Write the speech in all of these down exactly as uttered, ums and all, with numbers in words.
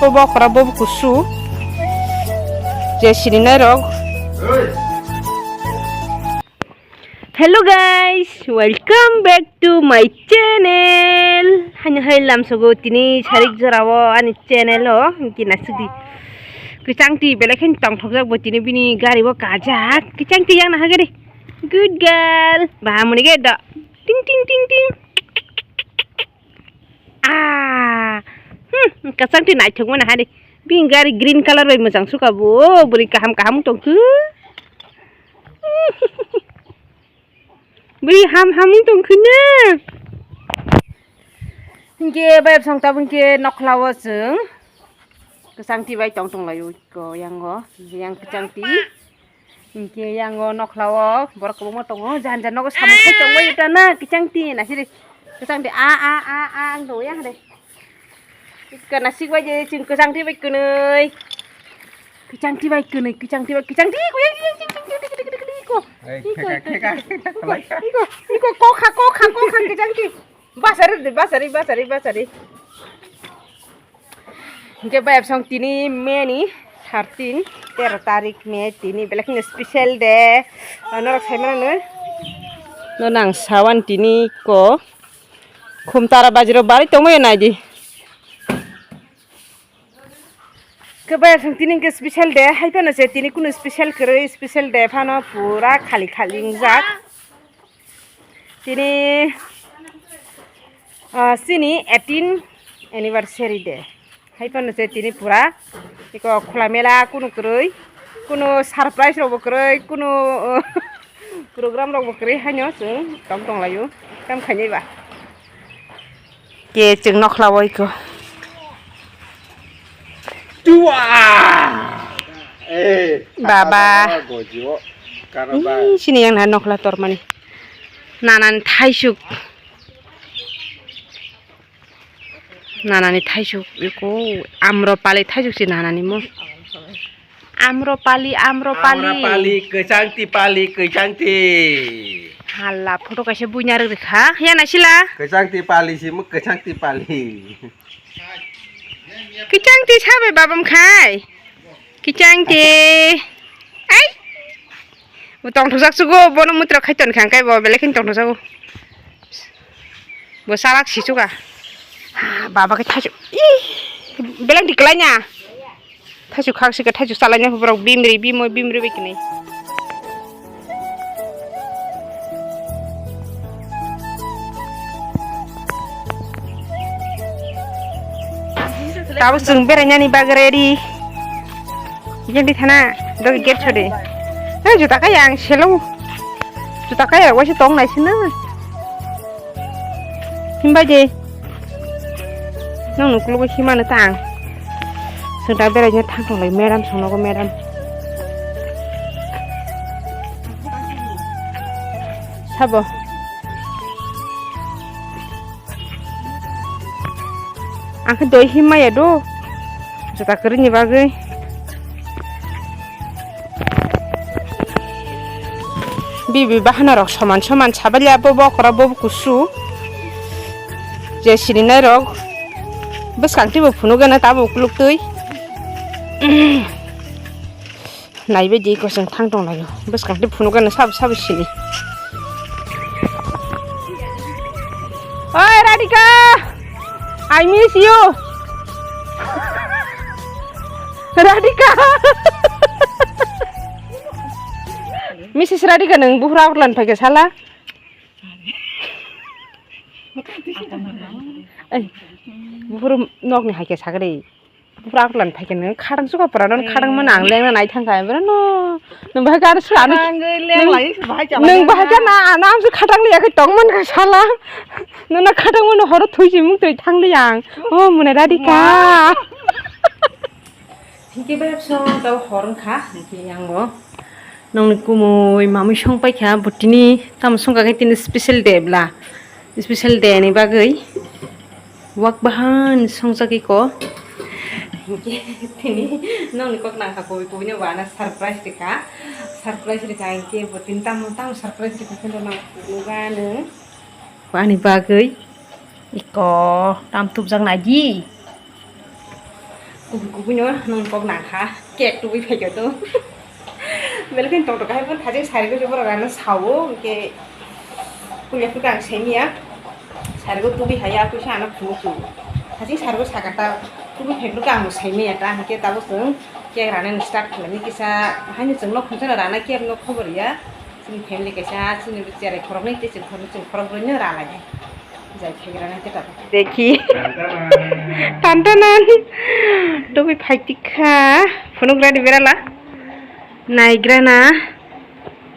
Bo bokra bo kusu. Je sini nai rok. Hello guys, welcome back to my channel. Hani hai lamsogo tini sarik jorao ani channel o hingke nasidi. Kwchangti belai khe tongthokjak bo tini bini gari bo kajak. Kwchangti yang nahagari. Good girl. Bahamuni ge da. Ting ting ting ting. Ah. Hmm, kwchangti naithok mana hari. Bini gari green color bai mwchang suka bo. Bwrwi kaham kaham tongkhu. Bwrwi ham ham wng tongkhu na. Hinkhe bai bwsang tabuk hinkhe nokhlao chwng kwchangti bai tong tonglaio iko yango, yang kwchangti. Hinkhe yango nokhlao borok kwbangma tongo, jani jani nogo samung khai tongbaio ta na kwchangti na siri. Kwchangti a a a a ang tongya hade. Kana sikbai je chwng kwchangti bai kwnwi. Kwchangti bai kwnwi, kwchangti bai, kwchangti, kwchangti, kwchangti, kwchangti, kwchangti, kwchangti, iko. Ei, iko, kheka, iko, kheka, iko, kheka, iko, iko, kokha, kokha, kokha, kwchangti. Basari de, basari, basari, basari. Hinkhe bai absong tini May ni thirteen, tero tarik May tini belai kheno special day. Norok sai mano no. No nang sawan tini ko. Khum tara bajiro bari tongmai nai di. Khe bai song tini ke special day, hai phano se tini kunu special kwrwi, special day phano pura khali khali wngjak. Tini, ah, chini eighteen anniversary day. Hai phano se tini pura iko khula mela kunu kwrwi, kunu surprise rokbo kwrwi, kunu program rokbo kwrwi haino chwng tong tong laio, tam khainai ba. Ke chwng nokhlao iko. Tua! Eh, baba. Kaka baba gojo, kaka ba. Ih, sini yang na nokhla tormani. Nanani thaisuk. Nanani thaisuk iko amropali thaisuk si nanani mo. Amropali, amropali. Amropali, kwchangti pali, kwchangti. Hala, photo kaisa buina rwrwkha. Ya naisila? Kwchangti pali si mo, kwchangti pali. Kwchangti sabai babam khai. Kwchangti. Ai. Bo tongthokjak sugo, bono mutra khai ton khang kai bo, belai khin tongthokjago. Bo salak sichuka. Baba khe thaisuk. Ih, beleng di kwlainya. Thaisuk khak sika, thaisuk salaina borok bimri, bimoi, bimri bai kwnwi. Tabuk chwng berainani bagwi ready. Yang di thana, dogi gate sodi. Hei, juta kaya ang selo. Juta kaya waisa tong nai sini. Himba je. Nang nuklo himano ta ang. Sengta beraina thang tong lai madam songnogo madam. Sabo. Ang khe doi him maya do. Juta kwrwini bagwi. Bibi bahana rok soman soman sabalia bo bokora bo kusu. Je sirinai rok bwskang twibo phunukgana tabo ukluk twi. Naibaidi kosong thang tong laio. Bwskang twi phunukgana sabo sabo sini. Oi Radhika, I miss you. Radhika. Missus Radhika nwng buphuru akorlan phaikha sala. Ei, buphuru nokni haikhe sagri. Buphuru akorlan phaikhe nwng khadang suka pura non khadang mano ang lengna nai thangkha, bro no. Nwng bahai gari sula ano. Khadang leng lai bahai chala nwng leng bahai na. Ka na, na amsu khadang liya khe tong man kha sala. Nwng na khadang mano horo thui si mung twi thang liya ang. Oh, mone Radhika. Ma. Hinkhe bai song tau hor wngkha, hinkhe yango nongni kumui mamui song paikha, bo tini tamo songkha khe tini special day bla, special day ni bagwi wak bahan songjagwi ko. Hinkhe tini nongni kok nangkha kubui kubui no bo ano surprise rikha, surprise rikha hinkhe bo tini tamo tamo surprise rikha khe nang nukha nwng. Ani bagwi iko tam tubjak naidi. Kubui kubui no nwng kok nang kha, cake tubui phai khe to. Belai kheno tongthok khe hai phano thajin sari khe borok ano sao, hwnkhe puila phuru ang saimanya. Sari khe tubui hai ya, kuisa ano phunuk tu. Thajin sari khe saka ta tubui phai phuru ang saimanya ta, hwnkhe tabuk chwng cake rana start khlaimani kisa, haino chwng nok khungsa no rana cake no khobor ya. Chini family kaisa, chini cherai khoroknwi tei chwng khoroknwi, chwng khorokbrwi no ralai. Jai khegra na khe tabuk. Dekhi. Tantanan. Tubui phai tikha. Phunuk radi berala. Naigra na.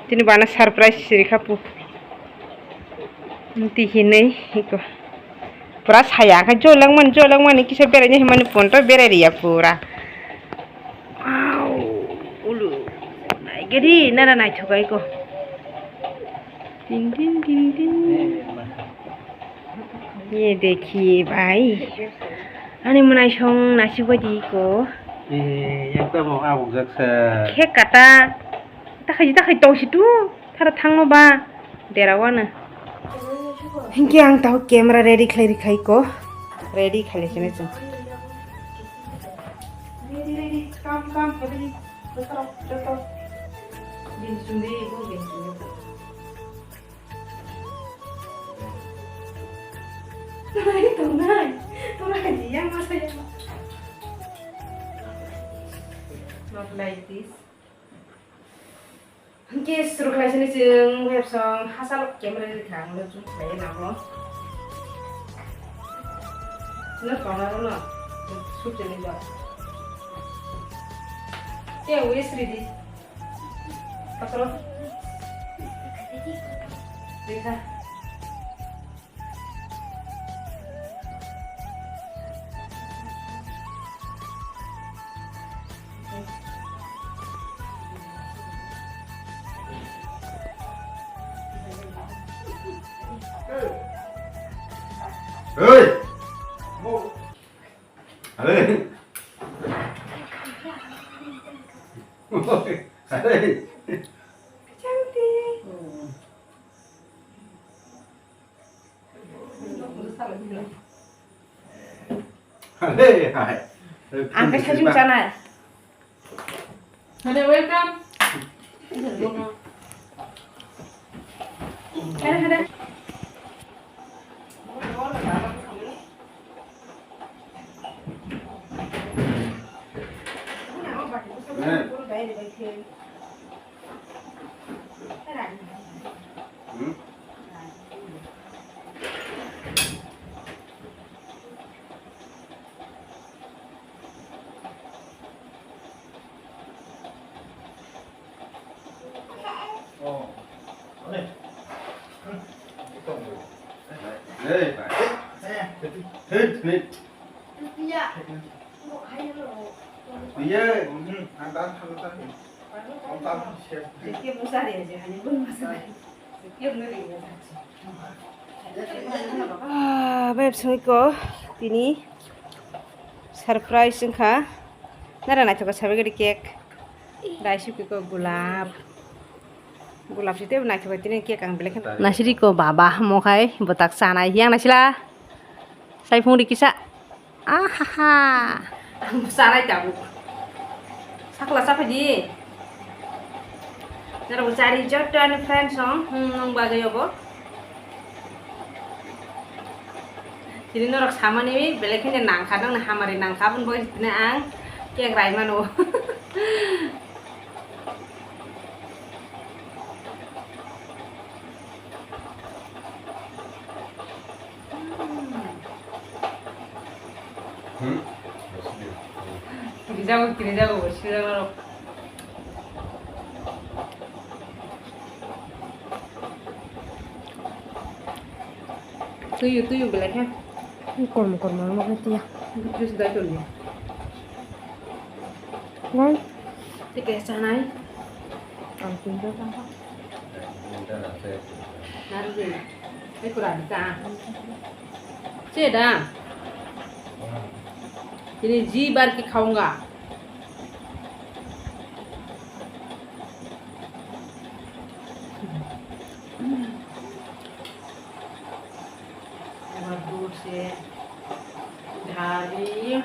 Tini bana surprise siri kha pu. Twi hinwi iko. Pura saya kha jolangmani, jolangmani kisa beraini himani ponto berai riya pura. Wow, ulu. Naigari nara naithok ai ko. Tin, tin, tin, tin. Ye dekhi bhai. Ani mwnaisong nasik bai di ko. Eh, yang tamo abuk jaksa. Khe kata. Takhai, takhai tongsi tu. Thara thangno ba. Dera wano. Hinkhe ang tamo camera ready khlai rikhai ko. Ready khlai sini chwng. Ready, ready. Come, come, ready. Joto, joto. Din sumri, bo din sumri. Tongnai, tongnai. Tongnai, yang masa yang. Not like this. Hwnkhe suruklaisini chwng websong hachalo camera ri thang lo chwng khlaiwi nango. Chwngno tongnai rwno sujani jora. Tei wish ridi. Pasalo. Rikha. Hey! Hey! Hey! Hey, hi. Ang khe sajung chanai. Hade, welcome. Hade, hade. Ah, bai bwswngwi ko tini surprise wngkha. Nara naithok kha sabai gari cake. Daisuk ko gulab. Gulab si tebo naithok kha tini cake ang belai kheno. Nasiri ko baba mokhai bwtak chanai yang nasila. Sai phung ri kisa. Ahaha. Ang sanai tabuk. Sakla saphai di. Norok chari joto ani friend song, hmm, nung bagwi obo. Tini norok samani belai kheno nangkha, nang hamari nangkha, aboni bagwi tini ang cake rai mano. Hmm? Kirijago, kirijago, bo sirang rok. Tuyu, tuyu, belai khe. Kormo, kormo, kormo khe tiya. Terus dai tuli. Why? Tike sanai. Ang pinto tangka. Naru de. Ai kurang ka. Che da. Ini ji bar ki khaunga. Abar dulse dhari.